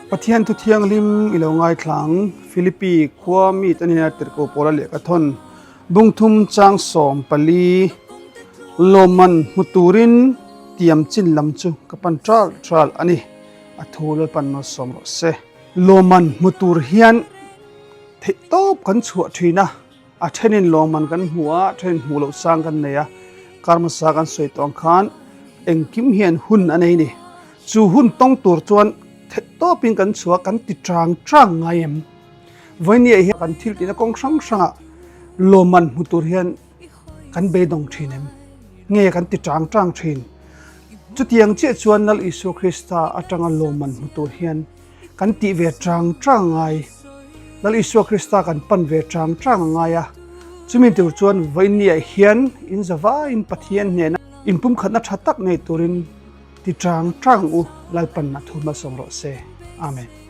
Pathian thu thianghlim i lo ngaithla ang. Philippi khua mite hnena tirhkoh pawla lehkha thawn bungthum chang 14 lawmman hmu turin tiam chin lam chu ka pan ṭal ṭal a ni. A thu Lalpan malsawm rawh se. Lawmman hmu tur hian theihtawp kan chhuah ṭhin a. A thenin lawmman kan hmu a, a thenin hmuh loh sang kan nei a. Kar hmasa kan sawi tawh ang khan engkim hian hun a nei ni. Chu hun tawng tur chuan theihtawpin kan chhuah kan ti chang chang ngai em? Vawinia hian kan thil tihna kawng hrang hrangah lawmman hmu tur hian kan beidawng thin em? Nge kan ti chang chang thin? Chutiang chiah chuan Lal Isua Krista atanga lawmman hmu tur hian Kan tih ve chang chang ngai. Lal Isua Krista kan pan ve chang chang a ngai a. Chumi tur chuan vawinia hian in zavaiin Pathian hnena inpumkhatna tha tak nei turin ti chang chang u Lalpan a thu hmasawm rawh se. Amen.